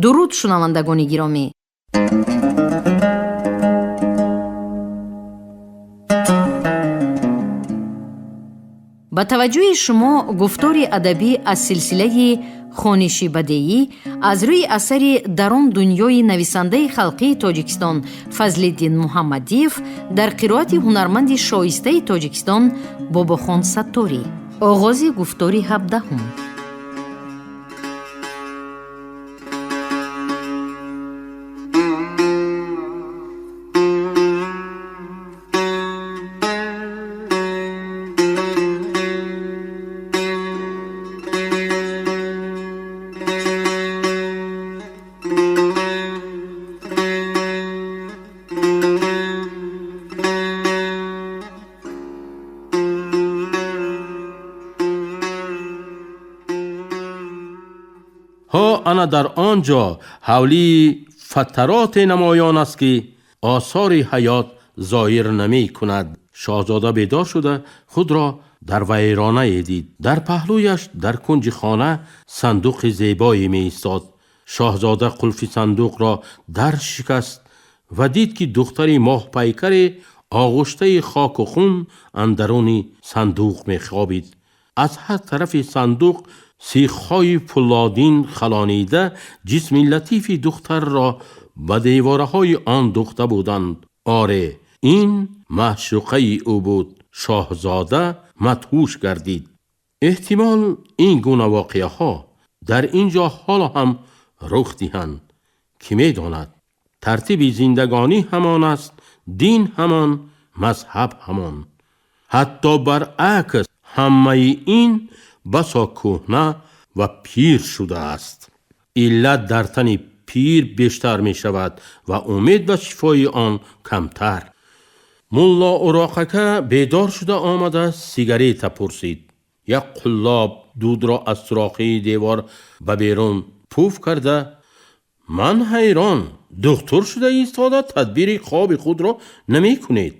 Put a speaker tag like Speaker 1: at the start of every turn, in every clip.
Speaker 1: Дуруд, шунавандагони гиромӣ! Ба таваҷҷӯҳи шумо гуфтори адабӣ аз силсилаи хониши бадеӣ аз рӯи асари «Дар он дунёи» нависандаи халқии Тоҷикистон Фазлиддин Муҳаммадиев дар қироати ҳунарманди шоистаи Тоҷикистон Бобохон Сатторӣ. Оғози гуфтори 17-ум.
Speaker 2: Ҳо ана дар он ҷо ҳавлии фатароте намоён аст, ки осори ҳаёт зоҳир намекунад. Шоҳзода бедор шуда худро дар вайронае дид. Дар паҳлӯяш дар кунҷи хона сандуқи зебое меистод. Шоҳзода қулфи сандуқро дар шикаст ва дид, ки духтари моҳпайкаре оғуштаи хоку хун андаруни сандуқ мехобид. Аз ҳар тарафи сандуқ сихҳои пулодин халонида ҷисми латифи духтарро ба девораҳои он духта буданд. Оре, ин маъшуқаи ӯ буд. Шоҳзода мадҳуш гардид. Эҳтимол, ин гуна воқеаҳо дар ин ҷо ҳоло ҳам рух диҳанд, ки медонад. Тартиби зиндагонӣ ҳамон аст, дин ҳамон, мазҳаб ҳамон, ҳатто баръакс, ҳамаи ин басо кӯҳна ва пир шудааст. Иллат дар тани пир бештар мешавад ва умед ба шифои он камтар. Мулло Уроқака бедор шуда омада сигарета пурсид. Як қуллоб дудро аз сурохии девор ба берун пуф карда: «Ман ҳайрон, духтур шуда истода тадбири хоби худро намекунед?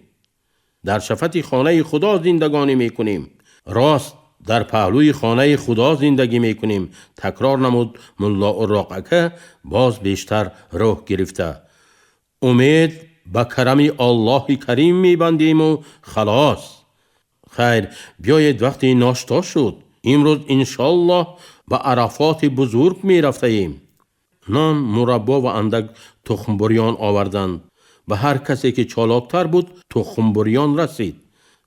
Speaker 2: Дар шафати хонаи Худо зиндагонӣ мекунем». «Рост, дар паҳлӯи хонаи Худо зиндагӣ мекунем», такрор намуд мулло Уроқака, боз бештар рӯҳ гирифта. «Умед ба карами Аллоҳи Карим мебандиму халос. Хайр, биёед, вақти ношто шуд. Имрӯз иншоллоҳ ба Арафоти бузург мерафтаем». Нон, мураббо ва андак тухмбурён оварданд. Ба ҳар касе ки чолоктар буд, тухмбурён расид.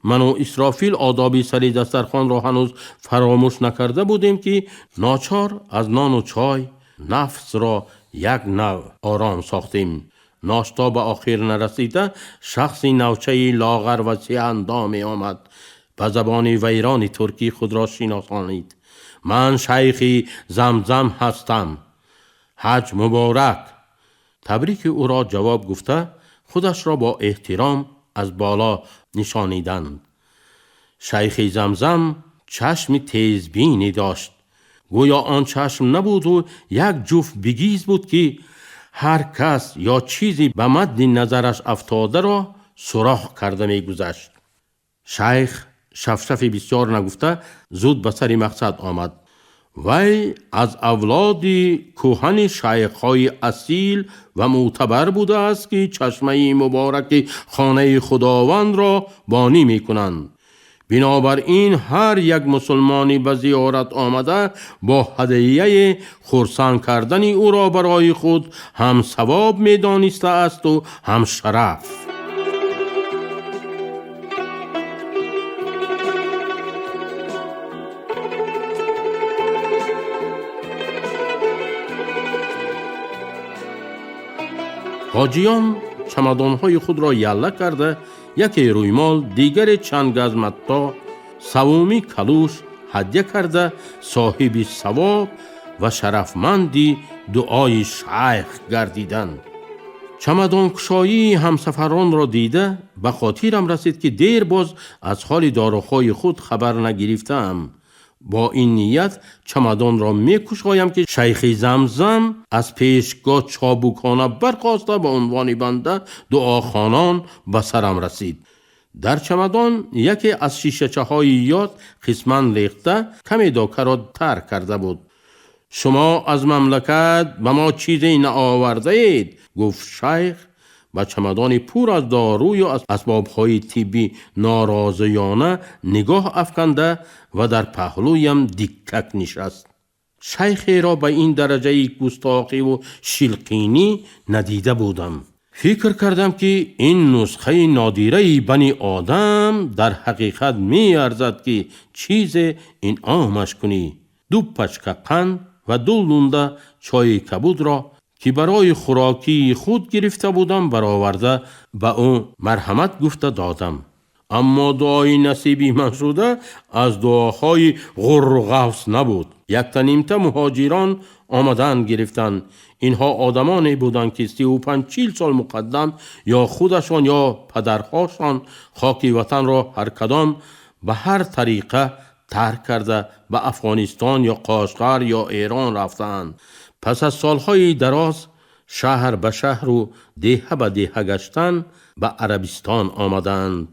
Speaker 2: Ману Исрофил одоби сари дастархонро ҳанӯз фаромӯш накарда будем, ки ночор аз нону чой нафсро як нав ором сохтем. Ношто ба охир нарасида, шахси навчаи лоғар ва сиҳандоме омад, ба забони вайрони туркӣ худро шиносонид: «Ман шайхи Замзам ҳастам, ҳаҷ муборак». Табрики ӯро ҷавоб гуфта, худашро бо эҳтиром аз боло нишониданд. Шайхи Замзам чашми тезбинӣ дошт. Гӯё он чашм набуду як ҷуфт бигиз буд, ки ҳар кас ё чизе ба мадди назараш афтодаро сурох карда мегузашт. Шайх шафшафи бисёр нагуфта, зуд ба сари мақсад омад. Вай аз авлоди кӯҳани шайхҳои асил ва мӯътабар будааст, ки чашмаи мубораки хонаи Худовандро бонӣ мекунанд. Бинобар ин ҳар як мусулмони ба зиёрат омада бо ҳадияе хурсанд кардани ӯро барои худ ҳам савоб медонистаасту ҳам шараф. Ҳоҷиён чамадонҳои худро ялла карда, яке рӯймол, дигаре чанд газ матто, савуми калуш ҳадя карда, соҳиби савоб ва шарафманди дуои шайх гардиданд. Чамадонкушоии ҳамсафаронро дида, ба хотирам расид, ки дер боз аз ҳоли дорухҳои худ хабар нагирифтаам. Бо ин ният чамадонро мекушоям, ки шайхи Замзам аз пешгоҳ чобукона бархоста, ба унвони банда дуохонон ба сарам расид. Дар чамадон яке аз шишачаҳои ёд қисман рехта, каме докаро тар карда буд. Шумо аз мамлакат ба мо чизе наовардаед, гуфт шайх ба чамадони пур аз дорую аз асбобҳои тиббӣ норозиёна нигоҳ афканда ва дар паҳлӯям диккак нишаст. Шайхеро ба ин дараҷаи густохиву шилқинӣ надида будам. Фикр кардам, ки ин нусхаи нодираи бани одам дар ҳақиқат меарзад, ки чизе инъомаш кунӣ. Ду пачка қанд ва ду лунда чойи кабудро, ки барои хӯрокии худ гирифта будам, бароварда ба ӯ марҳамат гуфта додам. Аммо дуои насиби ман шуда аз дуоҳои ғурру ғафс набуд. Якта-нимта муҳоҷирон омадан гирифтанд. Инҳо одамоне буданд, ки 35-40 сол муқаддам ё худашон ё падарҳошон хоки ватанро ҳар кадом ба ҳар тариқа тарк карда ба Афғонистон ё Қошғар ё Эрон рафтаанд. Пас аз солҳои дароз шаҳр ба шаҳру деҳа ба деҳа гаштан ба Арабистон омадаанд.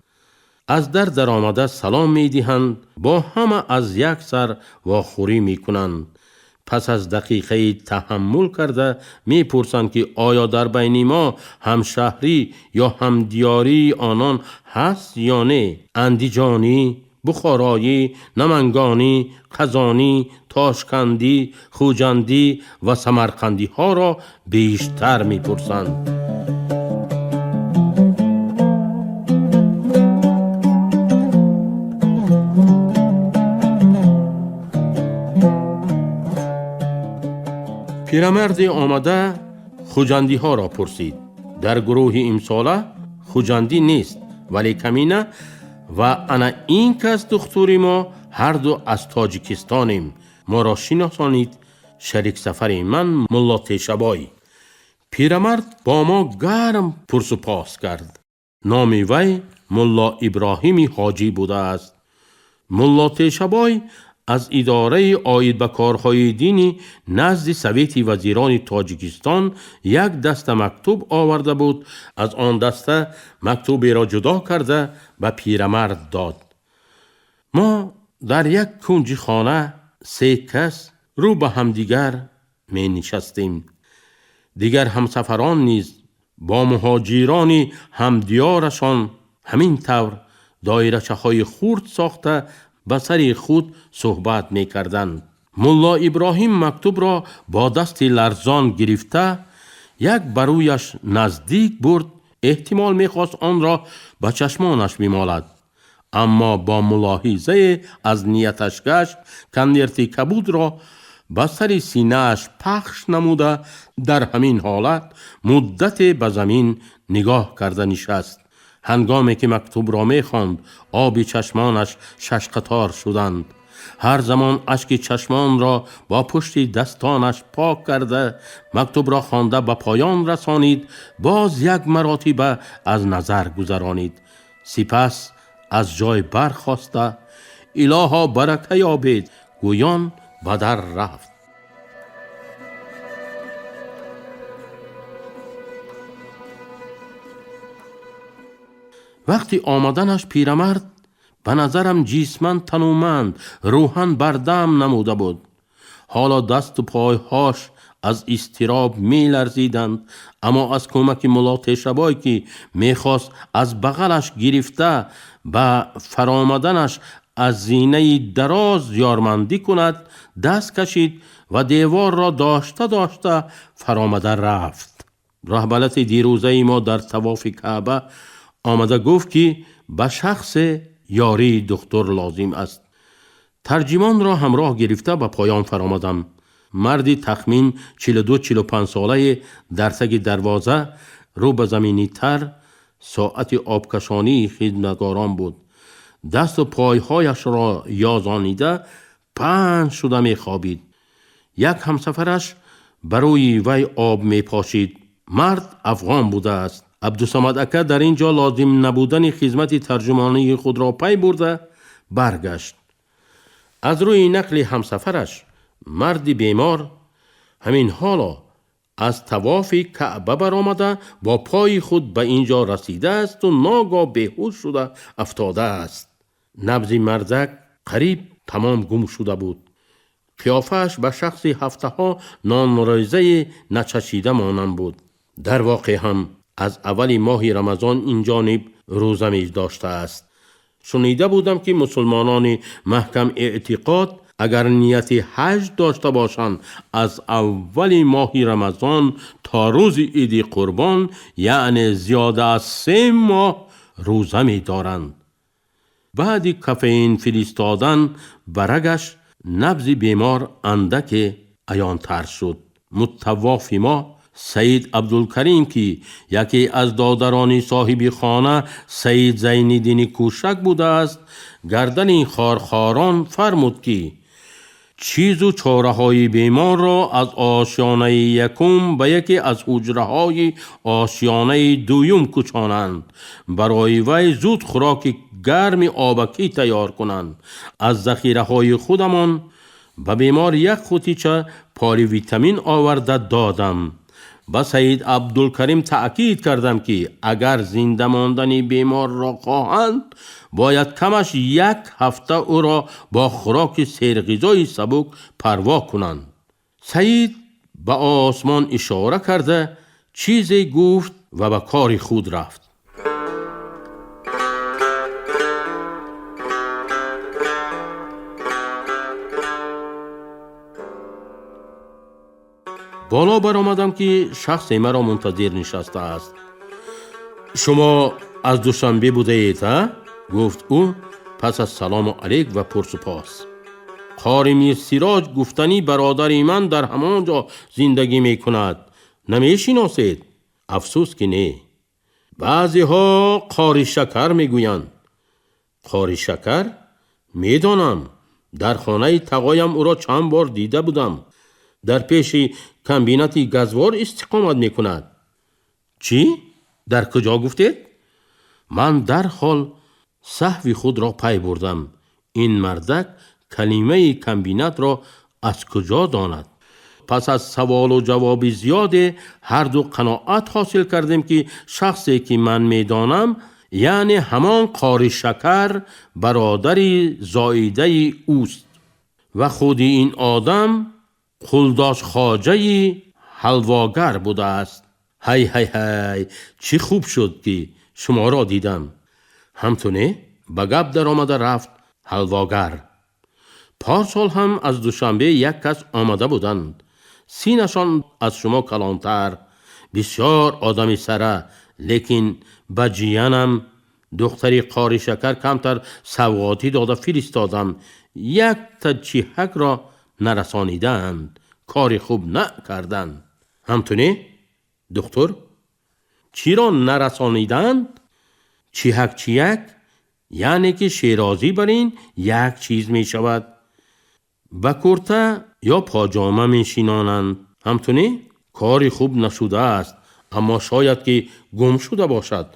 Speaker 2: Аз дар даромада салом медиҳанд, бо ҳама аз як сар вохӯрӣ мекунанд. Пас аз дақиқаи таҳаммул карда мепурсанд, ки оё дар байни мо ҳамшаҳрӣ ё ҳамдиёрии онон ҳаст ё не. Андиҷонӣ, бухороӣ, намангонӣ, қазонӣ, тошкандӣ, хуҷандӣ ва самарқандиҳоро бештар мепурсанд. Пирамарде омада хуҷандиҳоро пурсид. Дар гурӯҳи имсола хуҷандӣ нест, вале камина ва ана ин кас духтури мо ҳарду аз Тоҷикистонем. Моро шиносонид шариксафари ман Мулло Тешабой. Пирамард бо мо гарм пурсупос кард. Номи вай Мулло Иброҳими ҳоҷӣ будааст. Мулло Тешабой аз идораи оид ба корҳои динӣ назди Совети вазирони Тоҷикистон як даста мактуб оварда буд. Аз он даста мактуберо ҷудо карда ба пирамард дод. Мо дар як кунҷи хона се кас рӯ ба ҳамдигар менишастем. Дигар ҳамсафарон низ бо муҳоҷирони ҳамдиёрашон ҳамин тавр доирачаҳои хурд сохта ба сари худ суҳбат мекарданд. Мулло Иброҳим мактубро бо дасти ларзон гирифта як ба рӯяш наздик бурд. Эҳтимол мехост онро ба чашмонаш бимолад, аммо бо мулоҳизае аз нияташ гашт, конверти кабудро ба сари синааш пахш намуда дар ҳамин ҳолат муддате ба замин нигоҳ карда нишаст. Ҳангоме ки мактубро мехонд, оби чашмонаш шашқатор шуданд. Ҳар замон ашки чашмонро бо пушти дастонаш пок карда мактубро хонда ба поён расонид, боз як маротиба аз назар гузаронид. Сипас аз ҷой бархоста илоҳо барака ёбед гӯён ба дар рафт. Вақти омаданаш пирамард ба назарам ҷисман тануманд, рӯҳан бардам намуда буд. Ҳоло дасту пойҳош аз изтироб меларзиданд, аммо аз кӯмаки Мулло Тешабой, ки мехост аз бағалаш гирифта ба фаромаданаш аз зинаи дароз ёрмандӣ кунад, даст кашид ва деворро дошта дошта фаромада рафт. Роҳбалати дирӯзаи мо дар тавофи Каъба омада гуфт, ки ба шахсе ёрии духтур лозим аст. Тарҷимонро ҳамроҳ гирифта ба поён фаромадам. Марди тахмин 42-45 солае дар таги дарвоза рӯ ба заминитар соати обкашонии хидматгорон буд. Дасту пойҳояшро ёзонида паҳн шуда мехобид. Як ҳамсафараш ба рӯи вай об мепошид. Мард афғон будааст. Абдусамад ака дар ин ҷо лозим набудани хизмати тарҷумонии худро пай бурда баргашт. Аз рӯи нақли ҳамсафараш марди бемор ҳамин ҳоло аз тавофи Каъба баромада бо пои худ ба ин ҷо расидаасту ногоҳ беҳуш шуда афтодааст. Набзи мардак қариб тамом гум шуда буд. Қиёфааш ба шахси ҳафтаҳо нонрӯзаи начашида монанд буд. Дар воқеъ ҳам аз аввали моҳи Рамазон ин ҷониб рӯза медоштааст. Шунида будам, ки мусулмонони маҳкам эътиқод агар нияти ҳаҷ дошта бошанд, аз аввали моҳи Рамазон то рӯзи Иди Қурбон, яъне зиёда аз 3 моҳ рӯза медоранд. Баъди кофеин фиристодан ба рагаш набзи бемор андаке аёнтар шуд. Мутавофи мо Саид Абдулкарим, ки яке аз додарони соҳиби хона Саид Зайниддини Кӯшак будааст, гардани хорхорон фармуд, ки чизу чораҳои беморро аз ошёнаи якум ба яке аз ҳуҷраҳои ошёнаи дуюм кӯчонанд, барои вай зуд хӯроки гарми обакӣ тайёр кунанд. Аз захираҳои худамон ба бемор як қутича поливитамин оварда додам. Ба Саид Абдулкарим таъкид кардам, ки агар зинда мондани беморро хоҳанд, бояд камаш як ҳафта ӯро бо хӯроки серғизои сабук парво кунанд. Саид ба осмон ишора карда чизе гуфт ва ба кори худ рафт. Боло баромадам, ки шахсе маро мунтазир нишастааст. Шумо аз Душанбе будаед, а? Гуфт ӯ пас аз салому алейк ва пурсупос. Қори Мирсироҷ гуфтанӣ бародари ман дар ҳамон ҷо зиндагӣ мекунад. Намешиносед? Афсӯс, ки не. Баъзеҳо Қори Шакар мегӯянд. Қори Шакар? Медонам. Дар хонаи тағоям ӯро чанд бор дида будам. Дар пеши комбинати газвор истиқомат мекунад. Чӣ? Дар куҷо гуфтед? Ман дарҳол саҳви худро пай бурдам. Ин мардак калимаи комбинатро аз куҷо донад? Пас аз саволу ҷавоби зиёде ҳарду қаноат ҳосил кардем, ки шахсе ки ман медонам, яъне ҳамон Қори Шакар, бародари зоидаи ӯст ва худи ин одам Қулдош хоҷаи ҳалвогар будааст. Ҳай ҳай ҳай, чӣ хуб шуд, ки шуморо дидам. Ҳамту не? Ба гап даромада рафт ҳалвогар. Порсол ҳам аз Душанбе як кас омада буданд. Синашон аз шумо калонтар, бисёр одами сара, лекин ба ҷиянам духтари Қори Шакар камтар савғотӣ дода фиристодам. Якта чиҳакро нарасонидаанд. Кори хуб накарданд. Ҳамту не? Духтур? Чиро нарасонидаанд? Чиҳак чияк? Яъне ки шерозӣ бар ин як чиз мешавад. Ба курта ё поҷома мешинонанд. Ҳамту не? Кори хуб нашудааст, аммо шояд ки гум шуда бошад.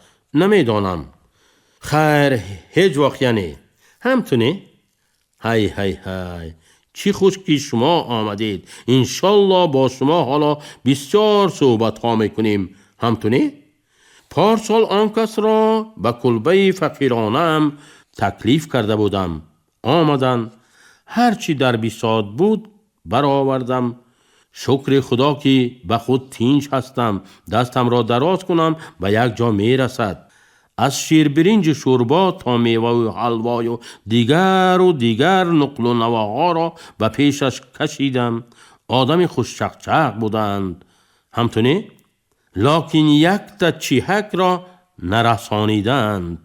Speaker 2: Намедонам. Хайр, ҳеҷ воқеа не. Ҳамту не? Ҳай ҳай ҳай, чӣ хуш ки шумо омадед. Иншолло бо шумо ҳоло бисёр суҳбатҳо мекунем. Ҳамту не? Порсол он касро ба кулбаи фақиронаам таклиф карда будам. Омаданд. Ҳар чӣ дар бисот буд баровардам. Шукри Худо, ки ба худ тинҷ ҳастам. Дастамро дароз кунам, ба як ҷо мерасад. Аз ширбиринҷу шӯрбо то меваю ҳалвою дигару дигар нуқлу навоҳоро ба пешаш кашидам. Одами хушчақчақ буданд. Ҳамту не? Локин якта чиҳакро нарасонидаанд.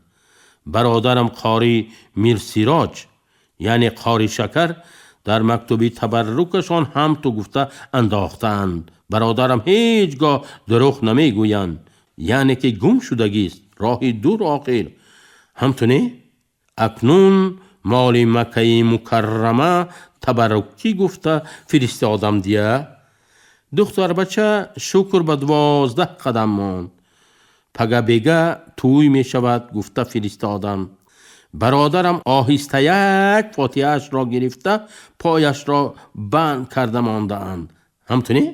Speaker 2: Бародарам Қори Мирсироҷ, яъне Қори Шакар, дар мактуби табаррукашон ҳамту гуфта андохтаанд. Бародарам ҳеҷ гоҳ дурӯғ намегӯянд. Яъне ки гум шудагист, роҳи дур охир. Ҳамту не? Акнун моли Маккаи Мукаррама табаррукӣ гуфта фиристодам дия. Духтарбача шукр ба 12 қадам монд. Пагабега тӯй мешавад гуфта фиристодам. Бародарам оҳистаяк фотиҳаашро гирифта пояшро банд карда мондаанд. Ҳамту не?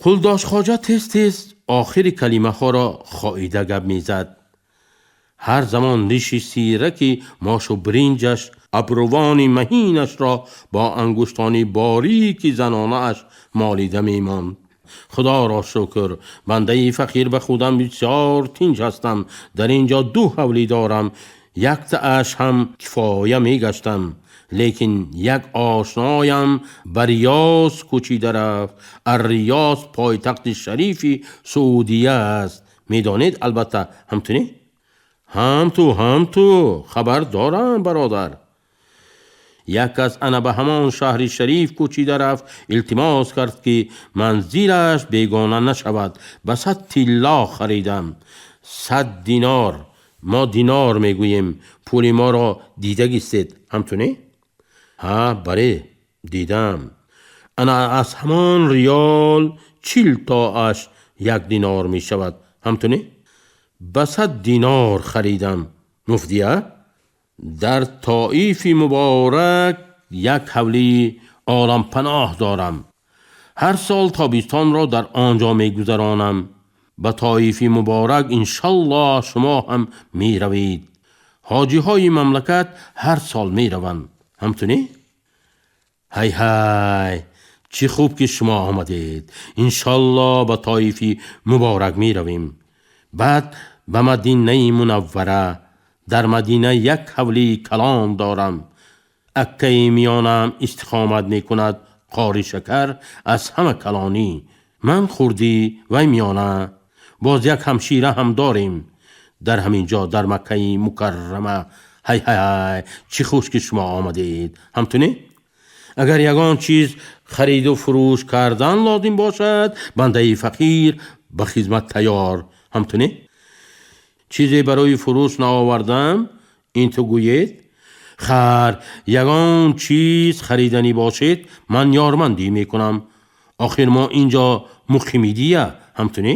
Speaker 2: Қулдошхоҷа тез тез охири калимаҳоро хоида гап мезад. Ҳар замон риши сираки мошу биринҷаш, абрувони маҳинашро бо ангуштони борики занонааш молида мемонд. Худоро шукр, бандаи фақир ба худам бисёр тинҷ ҳастам. Дар ин ҷо 2 ҳавлӣ дорам, яктааш ҳам кифоя мегаштам. Лекин як ошноям ба Риёз кӯчида рафт. Ар-Риёз пойтахти шарифи Саудия аст. Медонед албатта, ҳамту не? Ҳамту, ҳамту, хабар дорам бародар. Як кас ана ба ҳамон шаҳри шариф кӯчида рафт, илтимос кард, ки манзилаш бегона нашавад. Ба 100 тилло харидам. 100 динор. Мо динор мегӯем. Пули моро дида гистед, ҳамту не? Ҳа, бале, дидам. Ана аз ҳамон риёл 40 тоаш 1 динор мешавад, ҳамту не? Ба 100 динор харидам. Муфтия? Дар Тоифи муборак як ҳавлии олампаноҳ дорам. Ҳар сол тобистонро дар он ҷо мегузаронам. Ба Тоифи муборак иншаллоҳ шумо ҳам меравед. Ҳоҷиҳои мамлакат ҳар сол мераванд, ҳамту не? Ҳай ҳай, чӣ хуб ки шумо омадед. Иншаллоҳ ба Тоифи муборак меравем. Баъд ба Мадинаи Мунаввара. Дар Мадина як ҳавлии калон дорам. Аккаи миёнаам истиқомат мекунад. Қори шакар аз ҳама калонӣ. Ман хурдӣ, вай миёна. Боз як ҳамшира ҳам дорем дар ҳамин ҷо, дар Маккаи Мукаррама. Ҳай ҳай, чӣ хуш ки шумо омадед, ҳамту не? Агар ягон чиз хариду фурӯш кардан лозим бошад, бандаи фақир ба хизмат тайёр, ҳамту не? Чизе барои фурӯш наовардам, ин ту гӯед? Хар, ягон чиз хариданӣ бошед, ман ёрмандӣ мекунам. Охир мо ин ҷо муқимидия, ҳамту не?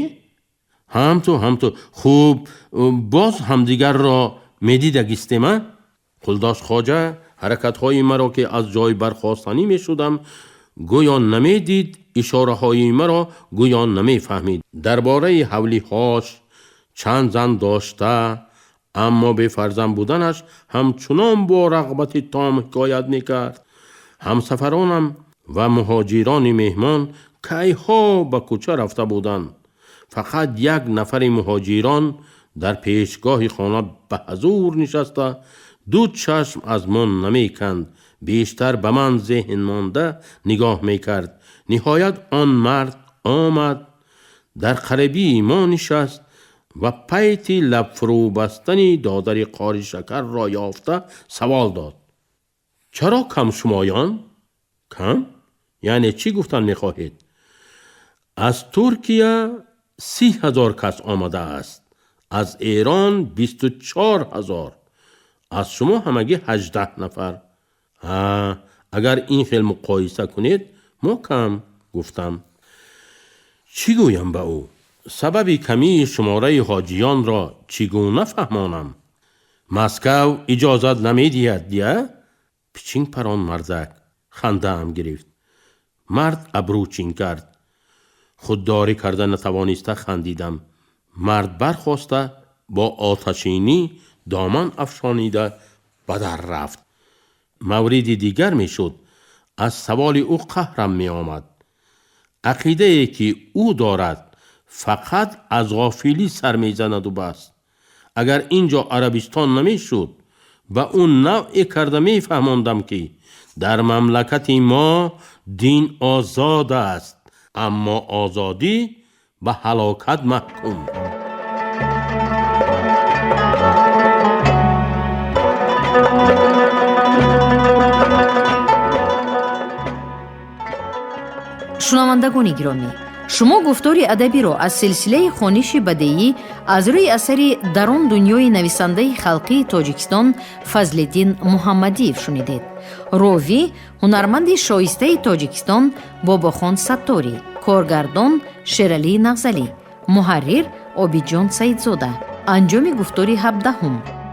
Speaker 2: Ҳамту, ҳамту. Хуб, боз ҳамдигарро медидагистема? Қулдош хоҷа ҳаракатҳои маро, ки аз ҷой бархостанӣ мешудам, гӯё намедид, ишораҳои маро гӯё намефаҳмид. Дар бораи ҳавлиҳош, чанд зан дошта, аммо бефарзанд буданаш ҳамчунон бо рағбати том ҳикоят мекард. Ҳамсафаронам ва муҳоҷирони меҳмон кайҳо ба кӯча рафта буданд. Фақат як нафари муҳоҷирон дар пешгоҳи хона ба ҳазур нишаста, 2 чашм аз мо намеканд, бештар ба ман зеҳн монда нигоҳ мекард. Ниҳоят он мард омад, дар қарибии мо нишаст ва пайти лабфурӯ бастани додари қори шакарро ёфта савол дод: чаро кам шумоён? Кам? Яъне чӣ гуфтан мехоҳед? Аз Туркия 30,000 кас омадааст, аз Эрон 24,000, аз шумо ҳамагӣ 18 нафар. Ҳа, агар ин хел муқоиса кунед, мо кам, гуфтам. Чӣ гӯям ба ӯ? Сабаби камии шумораи ҳоҷиёнро чӣ гуна фаҳмонам? Москав иҷозат намедиҳад, дия? Пичинг парон мардак. Хандаам гирифт. Мард абрӯ чин кард. Худдорӣ карда натавониста хандидам. Мард бархоста бо оташинӣ доман афшонида ба дар рафт. Мавриди дигар мешуд. Аз саволи ӯ қаҳрам меомад. Ақидае ки ӯ дорад фақат аз ғофилӣ сар мезанаду бас. Агар ин ҷо Арабистон намешуд, ба ӯ навъе карда мефаҳмондам, ки дар мамлакати мо дин озод аст, аммо озодӣ ба ҳалокат маҳкум.
Speaker 1: Шунавандагони гиромӣ, шумо гуфтори адабиро аз силсилаи хониши бадеӣ аз рӯи асари «Дар он дунёи» нависандаи халқии Тоҷикистон Фазлиддин Муҳаммадиев шунидед. Ровӣ ҳунарманди шоистаи Тоҷикистон Бобохон Сатторӣ, коргардон Шералӣ Нағзалӣ, муҳаррир Обидҷон Саидзода. Анҷоми гуфтори 17.